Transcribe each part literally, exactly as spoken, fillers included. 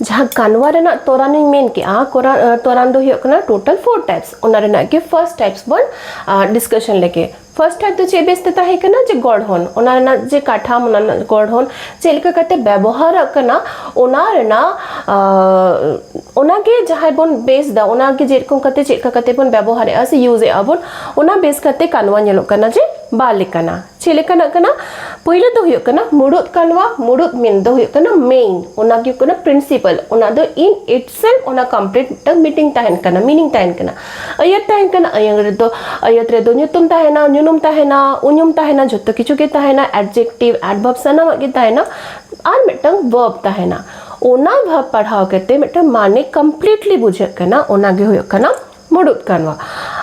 ᱡᱟᱦᱟᱸ ᱠᱟᱱᱣᱟ ᱨᱮᱱᱟᱜ ᱛᱚᱨᱟᱱᱤᱧ ᱢᱮᱱ ᱠᱮᱜᱼᱟ, ᱠᱚᱨᱟ- ᱛᱚᱨᱟᱱ ᱫᱚ ᱦᱩᱭᱩᱜ ᱠᱟᱱᱟ total four types᱾ ᱚᱱᱟ ᱨᱮᱱᱟᱜ ᱜᱮ first types ᱵᱚᱱ ᱰᱤᱥᱠᱟᱥᱚᱱ ᱞᱮᱜᱮ᱾ First type ᱫᱚ ᱪᱮᱫ ᱵᱮᱥ ᱛᱮ ᱛᱟᱦᱮᱸ ᱠᱟᱱᱟ? ᱡᱮ ᱜᱚᱲᱦᱚᱱ, ᱚᱱᱟ ᱨᱮᱱᱟᱜ ᱡᱮ ᱠᱟᱴᱷᱟᱢ, ᱚᱱᱟ ᱨᱮᱱᱟᱜ ᱜᱚᱲᱦᱚᱱ ᱪᱮᱫ ᱞᱮᱠᱟ ᱠᱟᱛᱮ ᱵᱮᱵᱚᱦᱟᱨᱚᱜ ᱠᱟᱱᱟ, ᱚᱱᱟ ᱨᱮᱱᱟᱜ ᱟᱸ, ᱚᱱᱟᱜᱮ ᱡᱟᱦᱟᱸᱭ ᱵᱚᱱ ᱵᱮᱥ ᱫᱟ, ᱚᱱᱟᱜᱮ ᱪᱮᱫ ᱞᱮᱠᱟ ᱠᱟᱛᱮ ᱪᱮᱫ ᱞᱮᱠᱟ ᱠᱟᱛᱮ ᱵᱚᱱ ᱵᱮᱵᱚᱦᱟᱨᱮᱜᱼᱟ ᱥᱮ ᱤᱭᱩᱡᱽ ᱮᱜᱼᱟ ᱵᱚᱱ, ᱚᱱᱟ ᱵᱮᱥ ᱠᱟᱛᱮ ᱠᱟᱱᱣᱟ ᱧᱮᱞᱚᱜ ᱠᱟᱱᱟ ᱡᱮ ᱵᱟᱨ ᱞᱮᱠᱟᱱᱟ᱾ ᱪᱮᱫ ᱞᱮᱠᱟᱱᱟᱜ ᱠᱟᱱᱟ? ᱯᱳᱭᱞᱳ ᱫᱚ ᱦᱩᱭᱩᱜ ᱠᱟᱱᱟ ᱢᱩᱲᱩᱫ ᱠᱟᱱᱣᱟ᱾ ᱢᱩᱲᱩᱫ ᱢᱮᱱ ᱫᱚ ᱦᱩᱭᱩᱜ ᱠᱟᱱᱟ ᱢᱮᱭᱤᱱ, ᱚᱱᱟ ᱜᱮ ᱦᱩᱭᱩᱜ ᱠᱟᱱᱟ ᱯᱨᱤᱱᱥᱤᱯᱟᱞ᱾ ᱚᱱᱟ ᱫᱚ in itself ᱚᱱᱟ ᱠᱚᱢᱯᱞᱤᱴ ᱢᱤᱫᱴᱟᱝ ᱢᱤᱴᱤᱝ ᱛᱟᱦᱮᱱ ᱠᱟᱱᱟ, ᱢᱤᱱᱤᱝ ᱛᱟᱦᱮᱱ ᱠᱟᱱᱟ᱾ ᱟᱹᱭᱟᱹᱛ ᱛᱟᱦᱮᱱ ᱠᱟᱱᱟ, ᱟᱹᱭᱟᱹᱛ ᱨᱮᱫᱚ, ᱟᱹᱭᱟᱹᱛ ᱨᱮᱫᱚ ᱧᱩᱛᱩᱢ ᱛᱟᱦᱮᱱᱟ, ᱧᱩᱱᱩᱢ ᱛᱟᱦᱮᱱᱟ, ᱩᱧᱩᱢ ᱛᱟᱦᱮᱱᱟ, ᱡᱷᱚᱛᱚ ᱠᱤᱪᱷᱩ ᱜᱮ ᱛᱟᱦᱮᱱᱟ, adjective, adverb ᱥᱟᱱᱟᱢᱟᱜ ᱜᱮ ᱛᱟᱦᱮᱱᱟ, ᱟᱨ ᱢᱤᱫᱴᱟᱝ verb ᱛᱟᱦᱮᱱᱟ᱾ ᱚᱱᱟ verb ᱯᱟᱲᱦᱟᱣ ᱠᱟᱛᱮ ᱢᱤᱫᱴᱟᱝ ᱢᱟᱱᱮ ᱠᱚᱢᱯᱞᱤᱴᱞᱤ ᱵᱩᱡᱷᱟᱹᱜ ᱠᱟᱱᱟ, ᱚᱱᱟ ᱜᱮ ᱦᱩᱭᱩᱜ ᱠᱟᱱᱟ ᱢᱩᱲᱩᱫ ᱠᱟᱱᱣᱟ᱾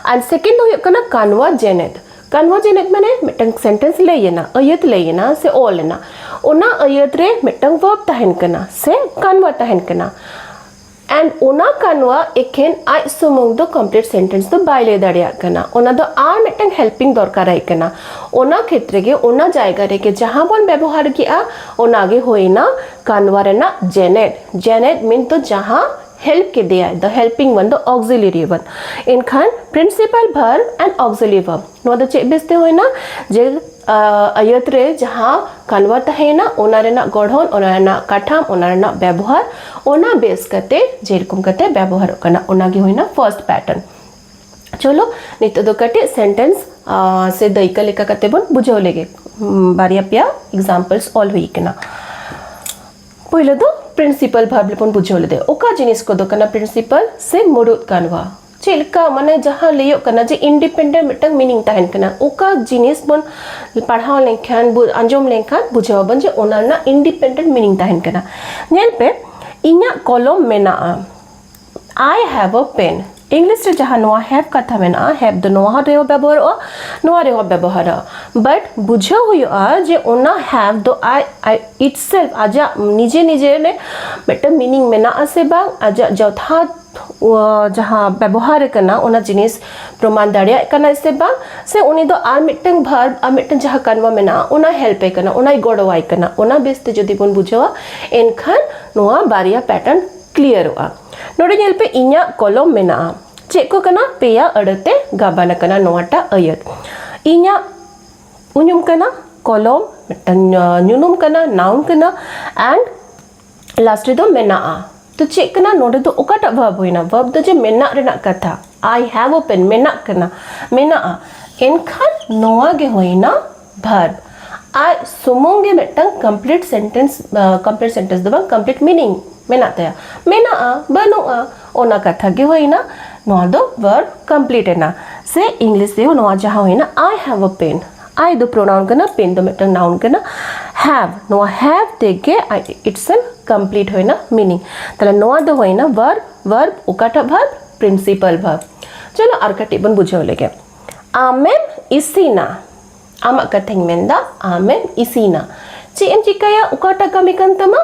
ᱟᱨ ᱥᱮᱠᱮᱱᱰ ᱫᱚ ᱦᱩᱭᱩᱜ ᱠᱟᱱᱟ ᱠᱟᱱᱣᱟ ᱡᱮᱱᱮᱫ᱾ ᱠᱟᱱᱣᱟ ᱡᱮᱱᱮᱫ ᱢᱟᱱᱮ ᱢᱤᱫᱴᱟᱝ ᱥᱮᱱᱴᱮᱱᱥ ᱞᱟᱹᱭ ᱮᱱᱟ, ᱟᱹᱭᱟᱹᱛ ᱞᱟᱹᱭ ᱮᱱᱟ ᱥᱮ ᱚᱞ ᱮᱱᱟ, ᱚᱱᱟ ᱟᱹᱭᱟᱹᱛ ᱨᱮ ᱢᱤᱫᱴᱟᱝ verb ᱛᱟᱦᱮᱱ ᱠᱟᱱᱟ ᱥᱮ ᱠᱟᱱᱣᱟ ᱛᱟᱦᱮᱱ ᱠᱟᱱᱟ᱾ And ᱚᱱᱟ ᱠᱟᱱᱣᱟ ᱮᱠᱷᱮᱱ ᱟᱡ ᱥᱩᱢᱩᱝ ᱫᱚ ᱠᱚᱢᱯᱞᱤᱴ ᱥᱮᱱᱴᱮᱱᱥ ᱫᱚ ᱵᱟᱭ ᱞᱟᱹᱭ ᱫᱟᱲᱮᱭᱟᱜ ᱠᱟᱱᱟ, ᱚᱱᱟ ᱫᱚ ᱟᱨ ᱢᱤᱫᱴᱟᱝ ᱦᱮᱞᱯᱤᱝ ᱫᱚᱨᱠᱟᱨᱟᱭ ᱠᱟᱱᱟ᱾ ᱚᱱᱟ ᱠᱷᱮᱛᱨᱮ ᱜᱮ, ᱚᱱᱟ ᱡᱟᱭᱜᱟ ᱨᱮᱜᱮ ᱡᱟᱦᱟᱸ ᱵᱚᱱ ᱵᱮᱵᱚᱦᱟᱨ ᱠᱮᱜᱼᱟ, ᱚᱱᱟ ᱜᱮ ᱦᱩᱭᱱᱟ ᱠᱟᱱᱣᱟ ᱨᱮᱱᱟᱜ ᱡᱮᱱᱮᱫ᱾ ᱡᱮᱱᱮᱫ ᱢᱤᱱ ᱫᱚ ᱡᱟᱦᱟᱸ ᱦᱮᱞᱯ ᱠᱮᱫᱮᱭᱟᱭ, the helping one, the auxiliary one᱾ ᱮᱱᱠᱷᱟᱱ principal verb and auxiliary verb, ᱱᱚᱣᱟ ᱫᱚ ᱪᱮᱫ ᱵᱮᱥ ᱛᱮ ᱦᱩᱭᱱᱟ? ᱡᱮ ᱟᱹᱭᱟᱹᱛ ᱨᱮ ᱡᱟᱦᱟᱸ ᱠᱟᱱᱣᱟ ᱛᱟᱦᱮᱸᱭᱮᱱᱟ, ᱚᱱᱟ ᱨᱮᱱᱟᱜ ᱜᱚᱲᱦᱚᱱ, ᱚᱱᱟ ᱨᱮᱱᱟᱜ ᱠᱟᱴᱷᱟᱢ, ᱚᱱᱟ ᱨᱮᱱᱟᱜ ᱵᱮᱵᱚᱦᱟᱨ, ᱚᱱᱟ ᱵᱮᱥ ᱠᱟᱛᱮ ᱡᱮᱨᱚᱠᱚᱢ ᱠᱟᱛᱮ ᱵᱮᱵᱚᱦᱟᱨᱚᱜ ᱠᱟᱱᱟ, ᱚᱱᱟ ᱜᱮ ᱦᱩᱭᱱᱟ ᱯᱷᱟᱨᱥᱴ ᱯᱮᱴᱟᱨᱱ᱾ ᱪᱚᱞᱚ, ᱱᱤᱛᱚᱜ ᱫᱚ ᱠᱟᱹᱴᱤᱡ ᱥᱮᱱᱴᱮᱱᱥ ᱥᱮ ᱫᱟᱹᱭᱠᱟᱹ ᱞᱮᱠᱟ ᱠᱟᱛᱮ ᱵᱚᱱ ᱵᱩᱡᱷᱟᱹᱣ ᱞᱮᱜᱮ᱾ ᱵᱟᱨᱭᱟ ᱯᱮᱭᱟ ᱮᱠᱥᱟᱢᱯᱚᱞᱥ ᱚᱞ ᱦᱩᱭ ᱠᱟᱱᱟ᱾ ᱯᱳᱭᱞᱳ ᱫᱚ ᱯᱨᱤᱱᱥᱤᱯᱟᱞ ᱵᱷᱟᱨᱵ ᱵᱚᱱ ᱵᱩᱡᱷᱟᱹᱣ ᱞᱮᱫᱮ᱾ ᱚᱠᱟ ᱡᱤᱱᱤᱥ ᱠᱚᱫᱚ ᱠᱟᱱᱟ ᱯᱨᱤᱱᱥᱤᱯᱟᱞ ᱥᱮ ᱢᱩᱲᱩᱫ ᱠᱟᱱᱣᱟ? ᱪᱮᱫ ᱞᱮᱠᱟ, ᱢᱟᱱᱮ, ᱡᱟᱦᱟᱸ ᱞᱟᱹᱭᱚᱜ ᱠᱟᱱᱟ ᱡᱮ ᱤᱱᱰᱤᱯᱮᱱᱰᱮᱱᱴ ᱢᱤᱫᱴᱟᱝ ᱢᱤᱱᱤᱝ ᱛᱟᱦᱮᱱ ᱠᱟᱱᱟ᱾ ᱚᱠᱟ ᱡᱤᱱᱤᱥ ᱵᱚᱱ ᱯᱟᱲᱦᱟᱣ ᱞᱮᱱᱠᱷᱟᱱ, ᱵᱚ-, ᱟᱸᱡᱚᱢ ᱞᱮᱱᱠᱷᱟᱱ ᱵᱩᱡᱷᱟᱹᱣ ᱟᱵᱚᱱ ᱡᱮ ᱚᱱᱟ ᱨᱮᱱᱟᱜ ᱤᱱᱰᱤᱯᱮᱱᱰᱮᱱᱴ ᱢᱤᱱᱤᱝ ᱛᱟᱦᱮᱱ ᱠᱟᱱᱟ᱾ ᱧᱮᱞ ᱯᱮ, ᱤᱧᱟᱹᱜ ᱠᱚᱞᱚᱢ ᱢᱮᱱᱟᱜᱼᱟ᱾ I have a pen. English ᱨᱮ ᱡᱟᱦᱟᱸ ᱱᱚᱣᱟ have ᱠᱟᱛᱷᱟ ᱢᱮᱱᱟᱜᱼᱟ, have ᱫᱚ ᱱᱚᱣᱟ ᱨᱮᱦᱚᱸ ᱵᱮᱵᱚᱦᱟᱨᱚᱜᱼᱟ, ᱱᱚᱣᱟ ᱨᱮᱦᱚᱸ ᱵᱮᱵᱚᱦᱟᱨᱚᱜᱼᱟ᱾ But ᱵᱩᱡᱷᱟᱹᱣ ᱦᱩᱭᱩᱜᱼᱟ ᱡᱮ ᱚᱱᱟ have ᱫᱚ ᱟᱡ, ᱟᱡ itself, ᱟᱡᱟᱜ ᱱᱤᱡᱮ ᱱᱤᱡᱮ ᱨᱮ ᱢᱤᱫᱴᱟᱝ ᱢᱤᱱᱤᱝ ᱢᱮᱱᱟᱜᱼᱟ ᱥᱮ ᱵᱟᱝ, ᱟᱡᱟᱜ ᱡᱚᱛᱷᱟᱛ, ᱡᱟᱦᱟᱸ ᱵᱮᱵᱚᱦᱟᱨ ᱠᱟᱱᱟ, ᱚᱱᱟ ᱡᱤᱱᱤᱥ ᱯᱨᱚᱢᱟᱱ ᱫᱟᱲᱮᱭᱟᱜ ᱠᱟᱱᱟᱭ ᱥᱮ ᱵᱟᱝ, ᱥᱮ ᱩᱱᱤ ᱫᱚ ᱟᱨ ᱢᱤᱫᱴᱟᱝ ᱵᱷᱟᱨᱵ, ᱟᱨ ᱢᱤᱫᱴᱟᱝ ᱡᱟᱦᱟᱸ ᱠᱟᱱᱣᱟ ᱢᱮᱱᱟᱜᱼᱟ, ᱚᱱᱟᱭ ᱦᱮᱞᱯ ᱮ ᱠᱟᱱᱟ, ᱚᱱᱟᱭ ᱜᱚᱲᱚᱣᱟᱭ ᱠᱟᱱᱟ᱾ ᱚᱱᱟ ᱵᱮᱥ ᱛᱮ ᱡᱩᱫᱤ ᱵᱚᱱ ᱵᱩᱡᱷᱟᱹᱣᱟ, ᱮᱱᱠᱷᱟᱱ ᱱᱚᱣᱟ ᱵᱟᱨᱭᱟ ᱯᱮᱴᱟᱨᱱ ᱠᱞᱤᱭᱟᱨᱚᱜᱼᱟ᱾ ᱱᱚᱰᱮ ᱧᱮᱞ ᱯᱮ, ᱤᱧᱟᱹᱜ ᱠᱚᱞᱚᱢ ᱢᱮᱱᱟᱜᱼᱟ᱾ ᱪᱮᱫ ᱠᱚ ᱠᱟᱱᱟ? ᱯᱮᱭᱟ ᱟᱹᱲᱟᱹᱛᱮ ᱜᱟᱵᱟᱱ ᱟᱠᱟᱱᱟ ᱱᱚᱣᱟᱴᱟᱜ ᱟᱹᱭᱟᱹᱛ᱾ ᱤᱧᱟᱹᱜ ᱩᱧᱩᱢ ᱠᱟᱱᱟ, ᱠᱚᱞᱚᱢ ᱢᱤᱫᱴᱟᱝ ᱧᱩ- ᱧᱩᱱᱩᱢ ᱠᱟᱱᱟ, ᱱᱟᱣᱩᱱ ᱠᱟᱱᱟ, ᱮᱱᱰ ᱞᱟᱥᱴ ᱨᱮᱫᱚ ᱢᱮᱱᱟᱜᱼᱟ᱾ ᱛᱚ ᱪᱮᱫ ᱠᱟᱱᱟ ᱱᱚᱰᱮ ᱫᱚ? ᱚᱠᱟᱴᱟᱜ ᱵᱷᱟᱨᱵ ᱦᱩᱭᱱᱟ? ᱵᱷᱟᱨᱵ ᱫᱚ ᱡᱮ ᱢᱮᱱᱟᱜ ᱨᱮᱱᱟᱜ ᱠᱟᱛᱷᱟ, I have a pen, ᱢᱮᱱᱟᱜ ᱠᱟᱱᱟ, ᱢᱮᱱᱟᱜᱼᱟ᱾ ᱮᱱᱠᱷᱟᱱ ᱱᱚᱣᱟ ᱜᱮ ᱦᱩᱭᱱᱟ ᱵᱷᱟᱨᱵ᱾ ᱟᱡ ᱥᱩᱢᱩᱝ ᱜᱮ ᱢᱤᱫᱴᱟᱝ ᱠᱚᱢᱯᱞᱤᱴ ᱥᱮᱱᱴᱮᱱᱥ, ᱠᱚᱢᱯᱞᱤᱴ ᱥᱮᱱᱴᱮᱱᱥ ᱫᱚ ᱵᱟᱝ, ᱠᱚᱢᱯᱞᱤᱴ ᱢᱤᱱᱤᱝ ᱢᱮᱱᱟᱜ ᱛᱟᱭᱟ, ᱢᱮᱱᱟᱜᱼᱟ, ᱵᱟᱹᱱᱩᱜᱼᱟ, ᱚᱱᱟ ᱠᱟᱛᱷᱟ ᱜᱮ ᱦᱩᱭᱱᱟ᱾ ᱱᱚᱣᱟ ᱫᱚ ᱵᱷᱟᱨᱵ ᱠᱚᱢᱯᱞᱤᱴ ᱮᱱᱟ᱾ ᱥᱮ ᱤᱝᱞᱤᱥ ᱨᱮᱦᱚᱸ ᱱᱚᱣᱟ ᱡᱟᱦᱟᱸ ᱦᱩᱭᱱᱟ, I have a pen, I ᱫᱚ ᱯᱨᱳᱱᱟᱣᱩᱱ ᱠᱟᱱᱟ, pen ᱫᱚ ᱢᱤᱫᱴᱟᱝ ᱱᱟᱣᱩᱱ ᱠᱟᱱᱟ, have, ᱱᱚᱣᱟ have ᱛᱮᱜᱮ itself ᱠᱚᱢᱯᱞᱤᱴ ᱦᱩᱭᱱᱟ ᱢᱤᱱᱤᱝ᱾ ᱛᱟᱦᱞᱮ ᱱᱚᱣᱟ ᱫᱚ ᱦᱩᱭᱱᱟ ᱵᱷᱟᱨᱵ᱾ ᱵᱷᱟᱨᱵ ᱚᱠᱟᱴᱟᱜ ᱵᱷᱟᱨᱵ? Principal verb. ᱪᱚᱞᱚ ᱟᱨ ᱠᱟᱹᱴᱤᱡ ᱵᱚᱱ ᱵᱩᱡᱷᱟᱹᱣ ᱞᱮᱜᱮ᱾ ᱟᱢᱮᱢ ᱤᱥᱤᱱᱟ, ᱟᱢᱟᱜ ᱠᱟᱛᱷᱟᱧ ᱢᱮᱱᱫᱟ, ᱟᱢᱮᱢ ᱤᱥᱤᱱᱟ᱾ ᱪᱮᱫ ᱮᱢ ᱪᱤᱠᱟᱹᱭᱟ? ᱚᱠᱟᱴᱟᱜ ᱠᱟᱹᱢᱤ ᱠᱟᱱ ᱛᱟᱢᱟ?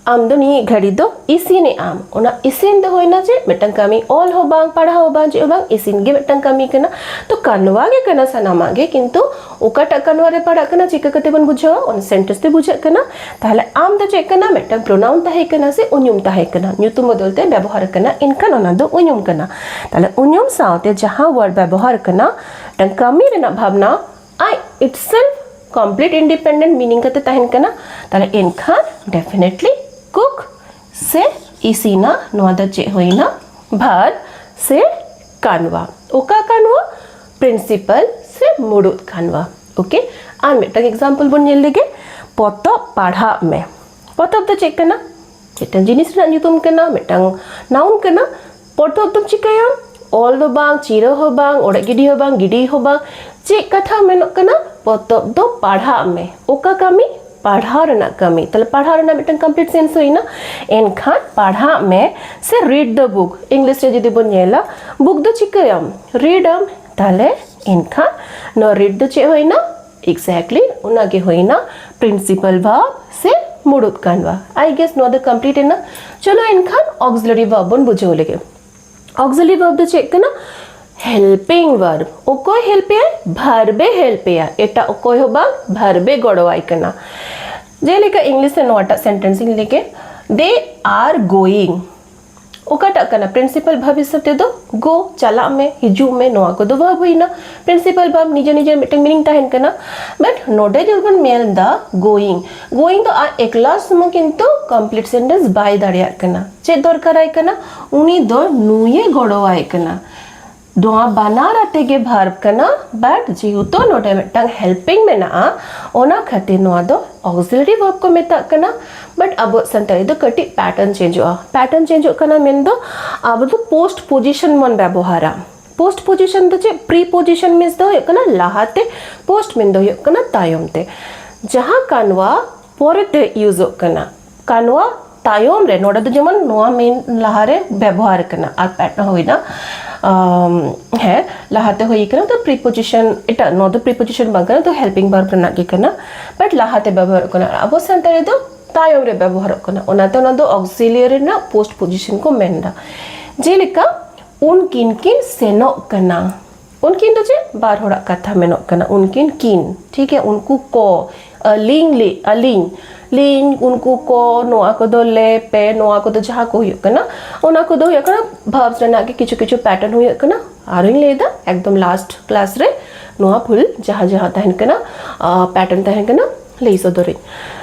ᱟᱢ ᱫᱚ ᱱᱤᱭᱟᱹ ᱜᱷᱟᱹᱲᱤ ᱫᱚ ᱤᱥᱤᱱᱮᱜ ᱟᱢ᱾ ᱚᱱᱟ ᱤᱥᱤᱱ ᱫᱚ ᱦᱩᱭᱱᱟ ᱪᱮᱫ? ᱢᱤᱫᱴᱟᱝ ᱠᱟᱹᱢᱤ, ᱚᱞ ᱦᱚᱸ ᱵᱟᱝ, ᱯᱟᱲᱦᱟᱣ ᱦᱚᱸ ᱵᱟᱝ, ᱪᱮᱫ ᱦᱚᱸ ᱵᱟᱝ, ᱤᱥᱤᱱ ᱜᱮ ᱢᱤᱫᱴᱟᱝ ᱠᱟᱹᱢᱤ ᱠᱟᱱᱟ᱾ ᱛᱚ ᱠᱟᱱᱣᱟ ᱜᱮ ᱠᱟᱱᱟ ᱥᱟᱱᱟᱢᱟᱜ ᱜᱮ, ᱠᱤᱱᱛᱩ ᱚᱠᱟᱴᱟᱜ ᱠᱟᱱᱣᱟ ᱨᱮ ᱯᱟᱲᱟᱜ ᱠᱟᱱᱟ, ᱪᱤᱠᱟᱹ ᱠᱟᱛᱮ ᱵᱚᱱ ᱵᱩᱡᱷᱟᱹᱣᱟ? ᱚᱱᱟ ᱥᱮᱱᱴᱮᱱᱥ ᱛᱮ ᱵᱩᱡᱷᱟᱹᱜ ᱠᱟᱱᱟ᱾ ᱛᱟᱦᱞᱮ ᱟᱢ ᱫᱚ ᱪᱮᱫ ᱠᱟᱱᱟ? ᱢᱤᱫᱴᱟᱝ ᱯᱨᱳᱱᱟᱣᱩᱱ ᱛᱟᱦᱮᱸ ᱠᱟᱱᱟ ᱥᱮ ᱩᱧᱩᱢ ᱛᱟᱦᱮᱸ ᱠᱟᱱᱟ, ᱧᱩᱛᱩᱢ ᱵᱚᱫᱚᱞ ᱛᱮ ᱵᱮᱵᱚᱦᱟᱨ ᱠᱟᱱᱟ, ᱮᱱᱠᱷᱟᱱ ᱚᱱᱟ ᱫᱚ ᱩᱧᱩᱢ ᱠᱟᱱᱟ᱾ ᱛᱟᱦᱞᱮ ᱩᱧᱩᱢ ᱥᱟᱶᱛᱮ ᱡᱟᱦᱟᱸ ᱣᱟᱨᱰ ᱵᱮᱵᱚᱦᱟᱨ ᱠᱟᱱᱟ, ᱢᱤᱫᱴᱟᱝ ᱠᱟᱹᱢᱤ ᱨᱮᱱᱟᱜ ᱵᱷᱟᱵᱽᱱᱟ, ᱟᱡ itself complete independent meaning ᱠᱟᱛᱮ ᱛᱟᱦᱮᱱ ᱠᱟᱱᱟ, ᱛᱟᱦᱞᱮ ᱮᱱᱠᱷᱟᱱ definitely cook ᱥᱮ ᱤᱥᱤᱱᱟ, ᱱᱚᱣᱟ ᱫᱚ ᱪᱮᱫ ᱦᱩᱭᱱᱟ? ᱵᱷᱟᱨᱵ ᱥᱮ ᱠᱟᱱᱣᱟ᱾ ᱚᱠᱟ ᱠᱟᱱᱣᱟ? ᱯᱨᱤᱱᱥᱤᱯᱟᱞ ᱥᱮ ᱢᱩᱲᱩᱫ ᱠᱟᱱᱣᱟ᱾ ᱳᱠᱮ, ᱟᱨ ᱢᱤᱫᱴᱟᱝ ᱮᱠᱡᱟᱢᱯᱚᱞ ᱵᱚᱱ ᱧᱮᱞ ᱞᱮᱜᱮ, ᱯᱚᱛᱚᱵ ᱯᱟᱲᱦᱟᱜ ᱢᱮ᱾ ᱯᱚᱛᱚᱵ ᱫᱚ ᱪᱮᱫ ᱠᱟᱱᱟ? ᱢᱤᱫᱴᱟᱝ ᱡᱤᱱᱤᱥ ᱨᱮᱱᱟᱜ ᱧᱩᱛᱩᱢ ᱠᱟᱱᱟ, ᱢᱤᱫᱴᱟᱝ ᱱᱟᱣᱩᱱ ᱠᱟᱱᱟ᱾ ᱯᱚᱛᱚᱵ ᱫᱚᱢ ᱪᱤᱠᱟᱹᱭᱟ? ᱚᱞ ᱫᱚ ᱵᱟᱝ, ᱪᱤᱨᱟᱹ ᱦᱚᱸ ᱵᱟᱝ, ᱚᱲᱮᱡ ᱜᱤᱰᱤ ᱦᱚᱸ ᱵᱟᱝ, ᱜᱤᱰᱤ ᱦᱚᱸ ᱵᱟᱝ᱾ ᱪᱮᱫ ᱠᱟᱛᱷᱟ ᱢᱮᱱᱚᱜ ᱠᱟᱱᱟ? ᱯᱚᱛᱚᱵ ᱫᱚ ᱯᱟᱲᱦᱟᱜ ᱢᱮ᱾ ᱚᱠᱟ ᱠᱟᱹᱢᱤ? ᱯᱟᱲᱦᱟᱣ ᱨᱮᱱᱟᱜ ᱠᱟᱹᱢᱤ᱾ ᱛᱟᱦᱞᱮ ᱯᱟᱲᱦᱟᱣ ᱨᱮᱱᱟᱜ ᱢᱤᱫᱴᱟᱝ ᱠᱚᱢᱯᱞᱤᱴ ᱥᱮᱱᱥ ᱦᱩᱭᱱᱟ᱾ ᱮᱱᱠᱷᱟᱱ ᱯᱟᱲᱦᱟᱜ ᱢᱮ ᱥᱮ read the book, ᱤᱝᱞᱤᱥ ᱨᱮ ᱡᱩᱫᱤ ᱵᱚᱱ ᱧᱮᱞᱟ, ᱵᱩᱠ ᱫᱚ ᱪᱤᱠᱟᱹᱭᱟᱢ? ᱨᱤᱰ ᱟᱢ᱾ ᱛᱟᱦᱞᱮ ᱮᱱᱠᱷᱟᱱ ᱱᱚᱣᱟ ᱨᱤᱰ ᱫᱚ ᱪᱮᱫ ᱦᱩᱭᱱᱟ? ᱮᱠᱡᱮᱠᱴᱞᱤ ᱚᱱᱟ ᱜᱮ ᱦᱩᱭᱱᱟ ᱯᱨᱤᱱᱥᱤᱯᱟᱞ ᱵᱷᱟᱨᱵ ᱥᱮ ᱢᱩᱲᱩᱫ ᱠᱟᱱᱣᱟ᱾ ᱟᱭ ᱜᱮᱥ ᱱᱚᱣᱟ ᱫᱚ ᱠᱚᱢᱯᱞᱤᱴ ᱮᱱᱟ᱾ ᱪᱚᱞᱚ ᱮᱱᱠᱷᱟᱱ ᱚᱠᱥᱤᱞᱟᱨᱤ ᱵᱷᱟᱨᱵ ᱵᱚᱱ ᱵᱩᱡᱷᱟᱹᱣ ᱞᱮᱜᱮ᱾ ᱚᱠᱥᱤᱞᱟᱨᱤ ᱵᱷᱟᱨᱵ ᱫᱚ ᱪᱮᱫ ᱠᱟᱱᱟ? Helping verb. ᱚᱠᱚᱭ ᱦᱮᱞᱯ ᱮᱭᱟᱭ? ᱵᱷᱟᱨᱵ ᱮ ᱦᱮᱞᱯ ᱮᱭᱟ, ᱮᱴᱟᱜ ᱚᱠᱚᱭ ᱦᱚᱸ ᱵᱟᱝ, ᱵᱷᱟᱨᱵ ᱮ ᱜᱚᱲᱚᱣᱟᱭ ᱠᱟᱱᱟ᱾ ᱡᱮᱞᱮᱠᱟ ᱤᱝᱞᱤᱥ ᱨᱮ ᱱᱚᱣᱟᱴᱟᱜ ᱥᱮᱱᱴᱮᱱᱥ ᱤᱧ ᱞᱟᱹᱭ ᱠᱮᱫ, They are going. ᱚᱠᱟᱴᱟᱜ ᱠᱟᱱᱟ principal verb ᱦᱤᱥᱟᱹᱵ ᱛᱮᱫᱚ? Go, ᱪᱟᱞᱟᱜ ᱢᱮ, ᱦᱤᱡᱩᱜ ᱢᱮ, ᱱᱚᱣᱟ ᱠᱚᱫᱚ verb ᱦᱩᱭᱱᱟ᱾ Principal verb ᱱᱤᱡᱮ ᱱᱤᱡᱮ ᱢᱤᱫᱴᱟᱝ meaning ᱛᱟᱦᱮᱱ ᱠᱟᱱᱟ, but ᱱᱚᱰᱮ ᱡᱚᱫᱤ ᱵᱚᱱ ᱧᱮᱞ ᱮᱫᱟ going, going ᱫᱚ ᱟᱡ ᱮᱠᱞᱟ ᱥᱩᱢᱩᱝ ᱠᱤᱱᱛᱩ complete sentence ᱵᱟᱭ ᱫᱟᱲᱮᱭᱟᱜ ᱠᱟᱱᱟ᱾ ᱪᱮᱫ ᱫᱚᱨᱠᱟᱨᱟᱭ ᱠᱟᱱᱟ? ᱩᱱᱤ ᱫᱚ ᱱᱩᱭᱮ ᱜᱚᱲᱚᱣᱟᱭ ᱠᱟᱱᱟ᱾ ᱱᱚᱣᱟ ᱵᱟᱱᱟᱨ ᱟᱛᱮ ᱜᱮ verb ᱠᱟᱱᱟ, but ᱡᱮᱦᱮᱛᱩ ᱱᱚᱰᱮ ᱢᱤᱫᱴᱟᱝ helping ᱢᱮᱱᱟᱜᱼᱟ, ᱚᱱᱟ ᱠᱷᱟᱹᱛᱤᱨ ᱱᱚᱣᱟ ᱫᱚ auxiliary verb ᱠᱚ ᱢᱮᱛᱟᱜ ᱠᱟᱱᱟ᱾ But ᱟᱵᱚᱣᱟᱜ ᱥᱟᱱᱛᱟᱲᱤ ᱫᱚ ᱠᱟᱹᱴᱤᱡ pattern changeᱚᱜᱼᱟ᱾ Pattern changeᱚᱜ ᱠᱟᱱᱟ ᱢᱮᱱᱫᱚ ᱟᱵᱚ ᱫᱚ post position ᱵᱚᱱ ᱵᱮᱵᱚᱦᱟᱨᱟ᱾ Post position ᱫᱚ ᱪᱮᱫ? Preposition means ᱫᱚ ᱦᱩᱭᱩᱜ ᱠᱟᱱᱟ ᱞᱟᱦᱟᱛᱮ, post mean ᱫᱚ ᱦᱩᱭᱩᱜ ᱠᱟᱱᱟ ᱛᱟᱭᱚᱢ ᱛᱮ᱾ ᱡᱟᱦᱟᱸ ᱠᱟᱱᱣᱟ ᱯᱚᱨᱮᱛᱮ useᱚᱜ ᱠᱟᱱᱟ, ᱠᱟᱱᱣᱟ ᱛᱟᱭᱚᱢ ᱨᱮ, ᱱᱚᱰᱮ ᱫᱚ ᱡᱮᱢᱚᱱ ᱱᱚᱣᱟ mean ᱞᱟᱦᱟᱨᱮ ᱵᱮᱵᱚᱦᱟᱨ ᱠᱟᱱᱟ, ᱟᱨ pat- ᱦᱩᱭᱱᱟ, ᱟᱢ, ᱦᱮᱸ, ᱞᱟᱦᱟᱛᱮ ᱦᱩᱭ ᱠᱟᱱᱟ, ᱛᱚ preposition, ᱮᱴᱟᱜ, ᱱᱚᱣᱟ ᱫᱚ preposition ᱵᱟᱝ ᱠᱟᱱᱟ, ᱛᱚ helping verb ᱨᱮᱱᱟᱜ ᱜᱮ ᱠᱟᱱᱟ, but ᱞᱟᱦᱟᱛᱮ ᱵᱮᱵᱚᱦᱟᱨᱚᱜ ᱠᱟᱱᱟ᱾ ᱟᱵᱚ ᱥᱟᱱᱛᱟᱲᱤ ᱫᱚ ᱛᱟᱭᱚᱢ ᱨᱮ ᱵᱮᱵᱚᱦᱟᱨᱚᱜ ᱠᱟᱱᱟ, ᱚᱱᱟᱛᱮ ᱚᱱᱟ ᱫᱚ auxiliary ᱨᱮᱱᱟᱜ post position ᱠᱚ ᱢᱮᱱᱫᱟ᱾ ᱡᱮᱞᱮᱠᱟ, ᱩᱱᱠᱤᱱ ᱠᱤᱱ ᱥᱮᱱᱚᱜ ᱠᱟᱱᱟ᱾ ᱩᱱᱠᱤᱱ ᱫᱚ ᱪᱮᱫ? ᱵᱟᱨ ᱦᱚᱲᱟᱜ ᱠᱟᱛᱷᱟ ᱢᱮᱱᱚᱜ ᱠᱟᱱᱟ, ᱩᱱᱠᱤᱱ ᱠᱤᱱ, ᱴᱷᱤᱠ ᱜᱮᱭᱟ, ᱩᱱᱠᱩ ᱠᱚ, ᱟᱹᱞᱤᱧ ᱞᱮ, ᱟᱹᱞᱤᱧ, ᱞᱤᱧ, ᱩᱱᱠᱩ ᱠᱚ, ᱱᱚᱣᱟ ᱠᱚᱫᱚ ᱞᱮ, ᱯᱮ, ᱱᱚᱣᱟ ᱠᱚᱫᱚ ᱡᱟᱦᱟᱸ ᱠᱚ ᱦᱩᱭᱩᱜ ᱠᱟᱱᱟ, ᱚᱱᱟ ᱠᱚᱫᱚ ᱦᱩᱭᱩᱜ ᱠᱟᱱᱟ verbs ᱨᱮᱱᱟᱜ ᱜᱮ ᱠᱤᱪᱷᱩ ᱠᱤᱪᱷᱩ pattern ᱦᱩᱭᱩᱜ ᱠᱟᱱᱟ᱾ ᱟᱨᱚᱧ ᱞᱟᱹᱭᱫᱟ, ᱮᱠᱫᱚᱢ last class ᱨᱮ ᱱᱚᱣᱟ full ᱡᱟᱦᱟᱸ ᱡᱟᱦᱟᱸ ᱛᱟᱦᱮᱱ ᱠᱟᱱᱟ, ᱟᱸ, pattern ᱛᱟᱦᱮᱱ ᱠᱟᱱᱟ, ᱞᱟᱹᱭ ᱥᱚᱫᱚᱨᱟᱹᱧ᱾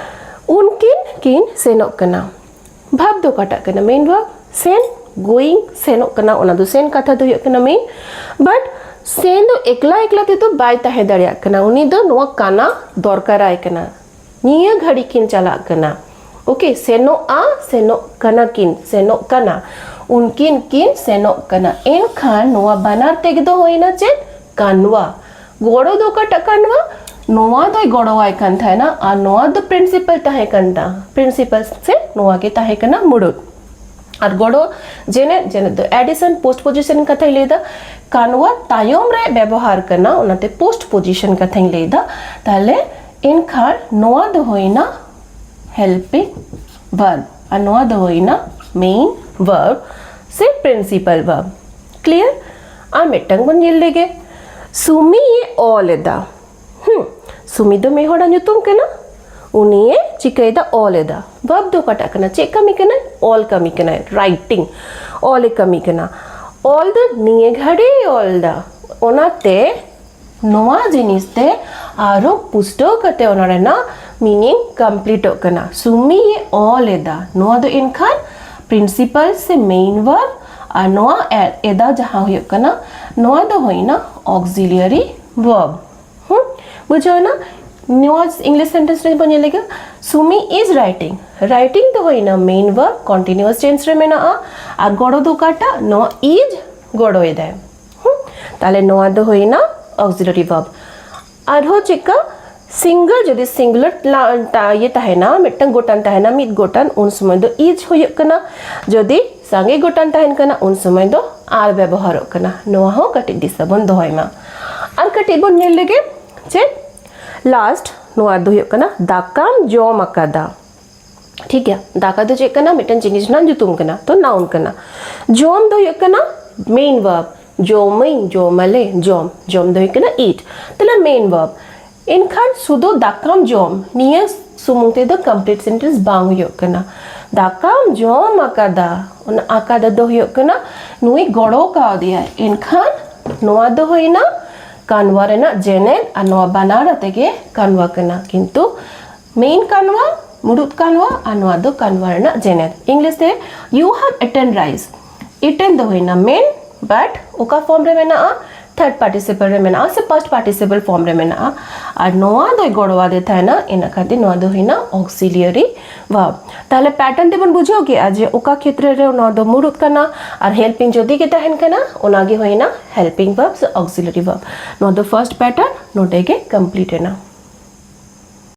ᱩᱱᱠᱤᱱ ᱠᱤᱱ ᱥᱮᱱᱚᱜ ᱠᱟᱱᱟ᱾ Verb ᱫᱚ ᱚᱠᱟᱴᱟᱜ ᱠᱟᱱᱟ? Main verb, ᱥᱮᱱ, going, ᱥᱮᱱᱚᱜ ᱠᱟᱱᱟ, ᱚᱱᱟ ᱫᱚ ᱥᱮᱱ ᱠᱟᱛᱷᱟ ᱫᱚ ᱦᱩᱭᱩᱜ ᱠᱟᱱᱟ main᱾ But ᱥᱮᱱ ᱫᱚ ᱮᱠᱞᱟ ᱮᱠᱞᱟ ᱛᱮᱫᱚ ᱵᱟᱭ ᱛᱟᱦᱮᱸ ᱫᱟᱲᱮᱭᱟᱜ ᱠᱟᱱᱟ, ᱩᱱᱤ ᱫᱚ ᱱᱚᱣᱟ ᱠᱟᱱᱟ ᱫᱚᱨᱠᱟᱨᱟᱭ ᱠᱟᱱᱟ᱾ ᱱᱤᱭᱟᱹ ᱜᱷᱟᱹᱲᱤ ᱠᱤᱱ ᱪᱟᱞᱟᱜ ᱠᱟᱱᱟ᱾ Okay, ᱥᱮᱱᱚᱜᱼᱟ, ᱥᱮᱱᱚᱜ ᱠᱟᱱᱟ ᱠᱤᱱ, ᱥᱮᱱᱚᱜ ᱠᱟᱱᱟ, ᱩᱱᱠᱤᱱ ᱠᱤᱱ ᱥᱮᱱᱚᱜ ᱠᱟᱱᱟ᱾ ᱮᱱᱠᱷᱟᱱ ᱱᱚᱣᱟ ᱵᱟᱱᱟᱨ ᱛᱮᱜᱮ ᱫᱚ ᱦᱩᱭᱱᱟ ᱪᱮᱫ? ᱠᱟᱱᱣᱟ᱾ ᱜᱚᱲᱚ ᱫᱚ ᱚᱠᱟᱴᱟᱜ ᱠᱟᱱᱣᱟ? ᱱᱚᱣᱟ ᱫᱚᱭ ᱜᱚᱲᱚᱣᱟᱭ ᱠᱟᱱ ᱛᱟᱦᱮᱱᱟ, ᱟᱨ ᱱᱚᱣᱟ ᱫᱚ principal ᱛᱟᱦᱮᱸ ᱠᱟᱱ ᱛᱟ-, principal ᱥᱮ ᱱᱚᱣᱟ ᱜᱮ ᱛᱟᱦᱮᱸ ᱠᱟᱱᱟ ᱢᱩᱲᱩᱫ᱾ ᱟᱨ ᱜᱚᱲᱚ ᱡᱮᱱᱮᱫ, ᱡᱮᱱᱮᱫ ᱫᱚ addition, post position ᱠᱟᱛᱷᱟᱧ ᱞᱟᱹᱭᱫᱟ, ᱠᱟᱱᱣᱟ ᱛᱟᱭᱚᱢ ᱨᱮ ᱵᱮᱵᱚᱦᱟᱨ ᱠᱟᱱᱟ, ᱚᱱᱟᱛᱮ post position ᱠᱟᱛᱷᱟᱧ ᱞᱟᱹᱭᱫᱟ᱾ ᱛᱟᱦᱞᱮ ᱮᱱᱠᱷᱟᱱ ᱱᱚᱣᱟ ᱫᱚ ᱦᱩᱭᱱᱟ helping verb, ᱟᱨ ᱱᱚᱣᱟ ᱫᱚ ᱦᱩᱭᱱᱟ main verb ᱥᱮ principal verb᱾ Clear? ᱟᱨ ᱢᱤᱫᱴᱟᱝ ᱵᱚᱱ ᱧᱮᱞ ᱞᱮᱜᱮ, ᱥᱩᱢᱤᱭᱮ ᱚᱞ ᱮᱫᱟ᱾ ᱦᱩᱸ, ᱥᱩᱢᱤ ᱫᱚ ᱢᱤᱫ ᱦᱚᱲᱟᱜ ᱧᱩᱛᱩᱢ ᱠᱟᱱᱟ᱾ ᱩᱱᱤᱭᱮ ᱪᱤᱠᱟᱹᱭᱮᱫᱟ? ᱚᱞ ᱮᱫᱟ᱾ ᱵᱷᱟᱨᱵ ᱫᱚ ᱚᱠᱟᱴᱟᱜ ᱠᱟᱱᱟ? ᱪᱮᱫ ᱠᱟᱹᱢᱤ ᱠᱟᱱᱟᱭ? ᱚᱞ ᱠᱟᱹᱢᱤ ᱠᱟᱱᱟᱭ, ᱨᱟᱭᱴᱤᱝ, ᱚᱞᱮ ᱠᱟᱹᱢᱤ ᱠᱟᱱᱟ᱾ ᱚᱞ ᱫᱚ ᱱᱤᱭᱟᱹ ᱜᱷᱟᱹᱲᱤᱡ ᱚᱞ ᱮᱫᱟ, ᱚᱱᱟᱛᱮ ᱱᱚᱣᱟ ᱡᱤᱱᱤᱥ ᱛᱮ ᱟᱨᱦᱚᱸ ᱯᱩᱥᱴᱟᱹᱣ ᱠᱟᱛᱮ ᱚᱱᱟ ᱨᱮᱱᱟᱜ ᱢᱤᱱᱤᱝ ᱠᱚᱢᱯᱞᱤᱴᱚᱜ ᱠᱟᱱᱟ᱾ ᱥᱩᱢᱤ ᱮ ᱚᱞ ᱮᱫᱟ, ᱱᱚᱣᱟ ᱫᱚ ᱮᱱᱠᱷᱟᱱ ᱯᱨᱤᱱᱥᱤᱯᱟᱞ ᱥᱮ ᱢᱮᱭᱤᱱ ᱵᱷᱟᱨᱵ, ᱟᱨ ᱱᱚᱣᱟ ᱮ-, ᱮᱫᱟ ᱡᱟᱦᱟᱸ ᱦᱩᱭᱩᱜ ᱠᱟᱱᱟ, ᱱᱚᱣᱟ ᱫᱚ ᱦᱩᱭᱱᱟ ᱚᱠᱥᱤᱞᱤᱭᱟᱨᱤ ᱵᱷᱟᱨᱵ᱾ ᱦᱩᱸ, ᱵᱩᱡᱷᱟᱹᱣ ᱮᱱᱟ? ᱱᱚᱣᱟ ᱤᱝᱞᱤᱥ ᱥᱮᱱᱴᱮᱱᱥ ᱨᱮ ᱵᱚᱱ ᱧᱮᱞ ᱞᱮᱜᱮ, ᱥᱩᱢᱤ ᱤᱡᱽ ᱨᱟᱭᱴᱤᱝ᱾ ᱨᱟᱭᱴᱤᱝ ᱫᱚ ᱦᱩᱭᱱᱟ ᱢᱮᱭᱤᱱ ᱵᱷᱟᱨᱵ, ᱠᱚᱱᱴᱤᱱᱤᱭᱩᱣᱟᱥ ᱴᱮᱱᱥ ᱨᱮ ᱢᱮᱱᱟᱜᱼᱟ, ᱟᱨ ᱜᱚᱲᱚ ᱫᱚ ᱚᱠᱟᱴᱟᱜ? ᱱᱚᱣᱟ ᱤᱡᱽ ᱜᱚᱲᱚᱭᱮᱫᱟᱭ᱾ ᱦᱩᱸ, ᱛᱟᱦᱞᱮ ᱱᱚᱣᱟ ᱫᱚ ᱦᱩᱭᱱᱟ ᱚᱠᱥᱤᱞᱟᱨᱤ ᱵᱷᱟᱨᱵ᱾ ᱟᱨᱦᱚᱸ ᱪᱮᱫᱠᱟ? ᱥᱤᱝᱜᱮᱞ, ᱡᱩᱫᱤ ᱥᱤᱝᱜᱩᱞᱟᱨ ᱤᱭᱟᱹ ᱛᱟᱦᱮᱱᱟ, ᱢᱤᱫᱴᱟᱝ ᱜᱚᱴᱟᱱ ᱛᱟᱦᱮᱱᱟ, ᱢᱤᱫ ᱜᱚᱴᱟᱱ, ᱩᱱ ᱥᱚᱢᱚᱭ ᱫᱚ ᱤᱡᱽ ᱦᱩᱭᱩᱜ ᱠᱟᱱᱟ᱾ ᱡᱩᱫᱤ ᱥᱟᱸᱜᱮ ᱜᱚᱴᱟᱱ ᱛᱟᱦᱮᱱ ᱠᱟᱱᱟ, ᱩᱱ ᱥᱚᱢᱚᱭ ᱫᱚ ᱟᱨ ᱵᱮᱵᱚᱦᱟᱨᱚᱜ ᱠᱟᱱᱟ᱾ ᱱᱚᱣᱟ ᱦᱚᱸ ᱠᱟᱹᱴᱤᱡ ᱫᱤᱥᱟᱹ ᱵᱚᱱ ᱫᱚᱦᱚᱭ ᱢᱟ᱾ ᱟᱨ ᱠᱟᱹᱴᱤᱡ ᱵᱚᱱ ᱧᱮᱞ ᱞᱮᱜᱮ, ᱪᱮᱫ ᱞᱟᱥᱴ, ᱱᱚᱣᱟ ᱫᱚ ᱦᱩᱭᱩᱜ ᱠᱟᱱᱟ ᱫᱟᱠᱟᱢ ᱡᱚᱢ ᱟᱠᱟᱫᱟ᱾ ᱴᱷᱤᱠ ᱜᱮᱭᱟ, ᱫᱟᱠᱟ ᱫᱚ ᱪᱮᱫ ᱠᱟᱱᱟ? ᱢᱤᱫᱴᱟᱝ ᱡᱤᱱᱤᱥ ᱨᱮᱱᱟᱜ ᱧᱩᱛᱩᱢ ᱠᱟᱱᱟ, ᱛᱚ ᱱᱟᱣᱩᱱ ᱠᱟᱱᱟ᱾ ᱡᱚᱢ ᱫᱚ ᱦᱩᱭᱩᱜ ᱠᱟᱱᱟ ᱢᱮᱭᱤᱱ ᱵᱷᱟᱨᱵ, ᱡᱚᱢᱟᱹᱧ, ᱡᱚᱢᱟᱞᱮ, ᱡᱚᱢ, ᱡᱚᱢ ᱫᱚ ᱦᱩᱭᱩᱜ ᱠᱟᱱᱟ ᱤᱴ᱾ ᱛᱟᱦᱞᱮ ᱢᱮᱭᱤᱱ ᱵᱷᱟᱨᱵ᱾ ᱮᱱᱠᱷᱟᱱ ᱥᱩᱫᱷᱩ ᱫᱟᱠᱟᱢ ᱡᱚᱢ, ᱱᱤᱭᱟᱹ ᱥᱩᱢᱩᱝ ᱛᱮᱫᱚ ᱠᱚᱢᱯᱞᱤᱴ ᱥᱮᱱᱴᱮᱱᱥ ᱵᱟᱝ ᱦᱩᱭᱩᱜ ᱠᱟᱱᱟ᱾ ᱫᱟᱠᱟᱢ ᱡᱚᱢ ᱟᱠᱟᱫᱟ, ᱚᱱᱟ ᱟᱠᱟᱫᱟ ᱫᱚ ᱦᱩᱭᱩᱜ ᱠᱟᱱᱟ ᱱᱩᱭ ᱜᱚᱲᱚ ᱠᱟᱣᱫᱮᱭᱟᱭ᱾ ᱮᱱᱠᱷᱟᱱ ᱱᱚᱣᱟ ᱫᱚ ᱦᱩᱭᱱᱟ ᱠᱟᱱᱣᱟ ᱨᱮᱱᱟᱜ ᱡᱮᱱᱮᱫ, ᱟᱨ ᱱᱚᱣᱟ ᱵᱟᱱᱟᱨ ᱟᱛᱮ ᱜᱮ ᱠᱟᱱᱣᱟ ᱠᱟᱱᱟ, ᱠᱤᱱᱛᱩ ᱢᱮᱭᱤᱱ ᱠᱟᱱᱣᱟ, ᱢᱩᱲᱩᱫ ᱠᱟᱱᱣᱟ, ᱟᱨ ᱱᱚᱣᱟ ᱫᱚ ᱠᱟᱱᱣᱟ ᱨᱮᱱᱟᱜ ᱡᱮᱱᱮᱫ᱾ ᱤᱝᱞᱤᱥ ᱛᱮ you have eaten rice, eaten ᱫᱚ ᱦᱩᱭᱱᱟ ᱢᱮᱭᱤᱱ, but ᱚᱠᱟ ᱯᱷᱚᱨᱢ ᱨᱮ ᱢᱮᱱᱟᱜᱼᱟ? ᱛᱷᱟᱨᱰ ᱯᱟᱨᱴᱤᱥᱤᱯᱟᱞ ᱨᱮ ᱢᱮᱱᱟᱜᱼᱟ ᱥᱮ ᱯᱷᱟᱨᱥᱴ ᱯᱟᱨᱴᱤᱥᱤᱯᱟᱞ ᱯᱷᱚᱨᱢ ᱨᱮ ᱢᱮᱱᱟᱜᱼᱟ, ᱟᱨ ᱱᱚᱣᱟ ᱫᱚᱭ ᱜᱚᱲᱚᱣᱟᱫᱮ ᱛᱟᱦᱮᱱᱟ, ᱤᱱᱟᱹ ᱠᱷᱟᱹᱛᱤᱨ ᱱᱚᱣᱟ ᱫᱚ ᱦᱩᱭᱱᱟ ᱚᱠᱥᱤᱞᱤᱭᱟᱨᱤ ᱵᱷᱟᱨᱵ᱾ ᱛᱟᱦᱞᱮ ᱯᱮᱴᱟᱨᱱ ᱛᱮᱵᱚᱱ ᱵᱩᱡᱷᱟᱹᱣ ᱠᱮᱜᱼᱟ ᱡᱮ ᱚᱠᱟ ᱠᱷᱮᱛᱨᱮ ᱨᱮ ᱱᱚᱣᱟ ᱫᱚ ᱢᱩᱲᱩᱫ ᱠᱟᱱᱟ, ᱟᱨ ᱦᱮᱞᱯᱤᱝ ᱡᱩᱫᱤ ᱜᱮ ᱛᱟᱦᱮᱱ ᱠᱟᱱᱟ, ᱚᱱᱟ ᱜᱮ ᱦᱩᱭᱱᱟ ᱦᱮᱞᱯᱤᱝ ᱵᱷᱟᱨᱵ ᱥᱮ ᱚᱠᱥᱤᱞᱤᱭᱟᱨᱤ ᱵᱷᱟᱨᱵ᱾ ᱱᱚᱣᱟ ᱫᱚ ᱯᱷᱟᱨᱥᱴ ᱯᱮᱴᱟᱨᱱ ᱱᱚᱰᱮ ᱜᱮ ᱠᱚᱢᱯᱞᱤᱴ ᱮᱱᱟ᱾